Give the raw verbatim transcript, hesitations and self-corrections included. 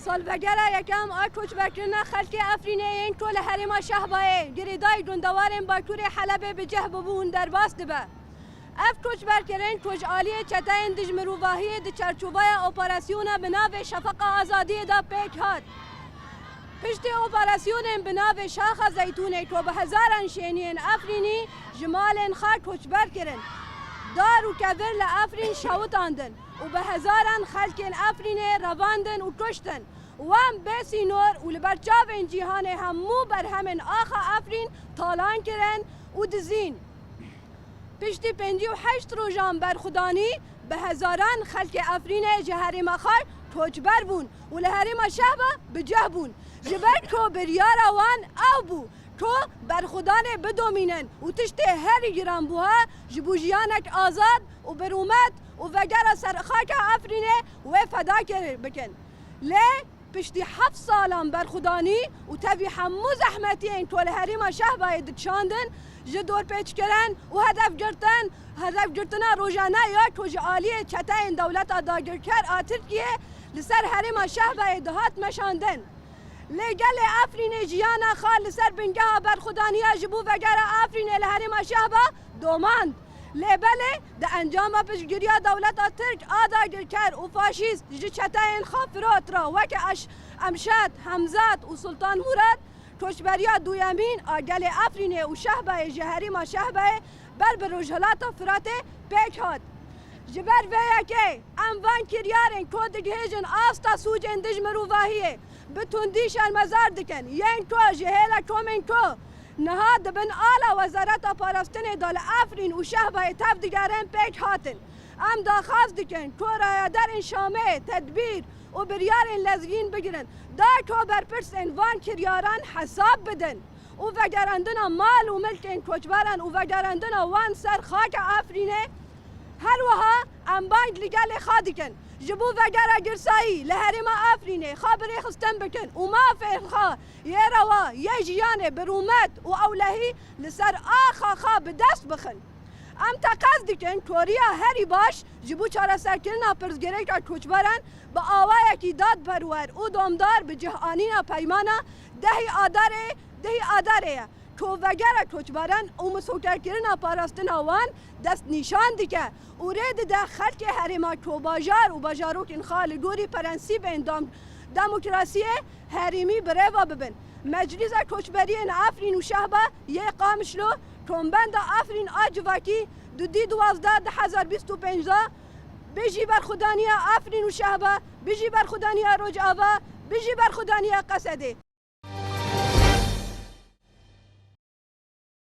Salvegera yekem a koçberkirina xelkê Efrînê yên ku li herêma Şehbayê girêdayî gundewarên Bakurê Helebê bi cih bûbûn derbas dibe. Ev koçberkirin ku ji aliyê çeteyên dijmirovahiyê di çarçoveya operasyona bi navê Şefeqa Azadiyê de pêk hat. Piştî operasyonên bi navê Şaxa Zeytûnê ku bi hezaran şêniyên Efrînî ji malên xwe koçber kirin, dar û kevir li Efrîn şewitandin û bi hezaran xelkên Efrînê revandin û kuştin. Wan bê sînor û li ber çavên cîhanê hemû berhemên axa Efrîn talan kirin û dizîn. Piştî pêncî û heşt rojan berxwedanî, bi hezaran xelkê Efrînê ji herêma xwe koçber bûn û li herêma Şehba bi cih bûn. Ji ber ku biryara wan ew bû ku berxwedanê bidomînin û tiştê herî giranbuha ji bo jiyanek azad û bi rûmet û vegera ser xaka Efrînê wê feda kir bikin. Lê piştî heft salan berxwedanî û tevî hemû zehmetiyên ku li herêma Şehbayê diçandin, ji dorpêçkirin û hedefgirtin, hedefgirtina rojane ya ku ji aliyê çeteyên dewleta dagirker a Tirkiyê li ser herêma Şehbayê dihat meşandin. Lê gelê Efrînê jiyana xwe li ser bingeha berxwedaniya ji bo vegera Efrînê li herêma Şehba domand. Lê belê di encama piştgiriya dewleta Tirk a dagirker û faşîst ji çeteyên xwe firot re weke Eş-, Emşad, Hemzat û Sultan Murad, koçberiya duyemîn a gelê Efrînê û Şehbayê ji herêma Şehbayê ber bi Rojhilata Firatê pêk hat. Ji ber vê yekê em van kiryarên ku digihêjin asta sûcên dijmirovahiyê bi tundî şermezar dikin, yên ku ji hêla komên ku niha di bin ala Wezareta Parastinê de li Efrîn û Şehbayê tev digerin pêk hatin. Em daxwaz dikin ku rayedarên Şamê tedbîr û biryarên lezgîn bigirin, da ku berpirsên van kiryaran hesab bidin û vegerandina mal û milkên koçberan û vegerandina wan ser xaka Efrînê. Her wiha em bang li gelê xwe dikin, ji bo vegera girsayî li herêma Efrînê xwe bi rêxistin bikin û mafê xwe yê rewa yê jiyanê bi rûmet û ewlehî li ser axa xwe bi dest bixin. Em teqez dikin ku riya herî baş ji bo çareserkirina pirsgirêka koçberan bi awayekî dadperwer û domdar bi cih anîna peymana dehî Adarê, dehî Adarê ye. Ku vegera koçberan û misogerkirina parastina wan destnîşan dike û rê dide xelkê herêma ku bajar û bajarokên xwe li gorî prensîbên dam-, demokrasiyê herêmî bi rêve bibin. Meclîsa Koçberiyên Efrîn û Şehba yê Qamişlo, Kombenda Efrîn a Civakî, dudî duwazdeh du hezar bîst û pênc de, bijî berxwedaniya Efrîn û Şehba, bijî berxwedaniya Rojava, bijî berxwedaniya Qesedê.